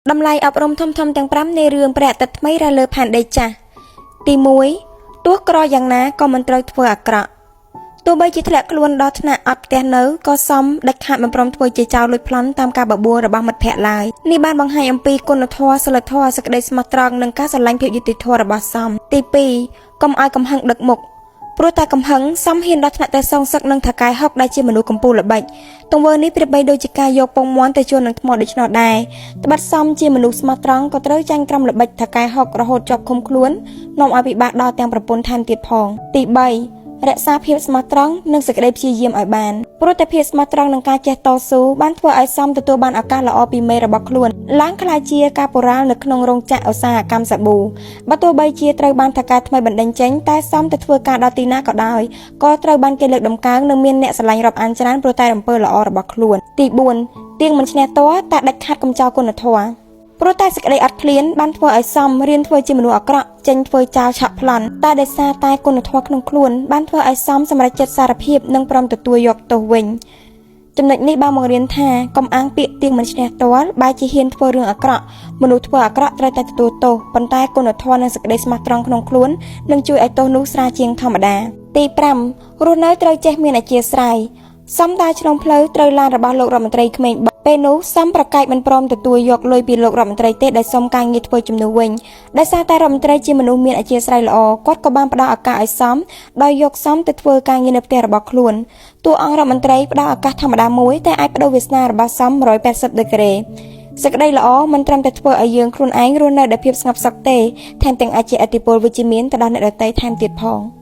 តម្លៃអប់រំធំៗទាំង5នៃរឿងព្រះអាទិត្យថ្មីរះលើផែនដីចាស់ទី1ទោះក្រយ៉ាងណាក៏មិនត្រូវធ្វើអាក្រក់ទោះបីជាធ្លាក់ខ្លួនដល់ថ្នាក់អត់ផ្ទះនៅក៏សមដាច់ខាតមិនព្រមធ្វើជាចោរលួចប្លន់តាមការបបួលរបស់មិត្តភ័ក្តិឡើយនេះបានបង្ហាញអំពីគុណធម៌សិលធម៌សេចក្តីស្មោះត្រង់និងការស្រឡាញ់ភាពយុត្តិធម៌របស់សមទី2កុំឲ្យកំហឹងដឹកមុខព្រោះតែកំហឹងសំហ៊ានដល់ថ្នាក់តែសងសឹកនឹងថកែហុកដែលជាមនុស្សកំពូលល្បិចទង្វើនេះប្រៀបបីដូចជាការយកពងមាន់ទៅជួននឹងថ្មដូច្នោះដែរ ត្បិតសំជាមនុស្សស្មោះត្រង់ក៏ត្រូវចាញ់ក្រំល្បិចថកែហុករហូតជាប់ឃុំខ្លួននាំឲ្យពិបាកដល់ទាំងប្រពន្ធថែមទៀតផងទី3រក្សាភាពស្មោះត្រង់និងសេចក្តីព្យាយាមឲ្យបានព្រោះតែភាពស្មោះត្រង់និងការចេះតស៊ូបានធ្វើឲ្យសំទទួលបានឱកាសល្អពីមេរបស់ខ្លួនឡើងក្លាយជាការបុរាលនៅក្នុងរោងចក្រឧស្សាហកម្មសាប៊ូបើទោះបីជាត្រូវបានថកែថ្មីបណ្តេញចេញតែសំទៅធ្វើការដល់ទីណាក៏ដោយក៏ត្រូវបានគេលើកតម្កើងនិងមានអ្នកស្រឡាញ់រាប់អានច្រើនព្រោះតែអំពើល្អរបស់ខ្លួនទី4ទៀងមិនឈ្នះតតែដាច់ខាតកំចោលគុណធម៌ព្រោះតែសេចក្តីអត់ឃ្លានបានធ្វើឲ្យសំរៀនធ្វើជាមនុស្សអាក្រក់ចេញធ្វើចោលឆក់ប្លន់តែដោយសារតែគុណធម៌ក្នុងខ្លួនបានធ្វើឲ្យសំសម្រេចចិត្តសារភាពនិងព្រមទទួលយកទោសវិញចំណុចនេះបានបង្រៀនថាកុំអាងពាក្យទៀងមិនឈ្នះទាល់បែរជាហ៊ានធ្វើរឿងអាក្រក់មនុស្សធ្វើអាក្រក់ត្រូវតែទទួលទោសប៉ុន្តែគុណធម៌និងសេចក្តីស្មោះត្រង់ក្នុងខ្លួននឹងជួយឲ្យទោសនោះស្រាលជាងធម្មតាទី5រស់នៅត្រូវចេះមានអធិស្ឋានសំដាឆ្លងផ្លូវត្រូវឡានរបស់លោករដ្ឋមន្ត្រីក្មេងបពេលនោះសំប្រកែកមិនព្រមទទួលយកលុយពីលោករដ្ឋមន្ត្រីទេដោយសុំការងារធ្វើជំនួសវិញដោយសារតែរដ្ឋមន្ត្រីជាមនុស្សមានអធិស្ឋានល្អគាត់ក៏បានផ្ដល់ឱកាសឲ្យសំដោយយកសំទៅធ្វើការងារនៅផ្ទះរបស់ខ្លួនតួអង្គរដ្ឋមន្ត្រីផ្ដល់ឱកាសធម្មតាមួយតែអាចប្ដូរវាសនារបស់សំ180ដឺក្រេសេចក្តីល្អមិនត្រឹមតែធ្វើឲ្យយើងខ្លួនឯងរស់នៅដោយភាពស្ងប់សុខទេថែមទាំងអាចជាឥទ្ធិពលវិជ្ជមានទៅដល់អ្នកដទៃថែមទៀតផង។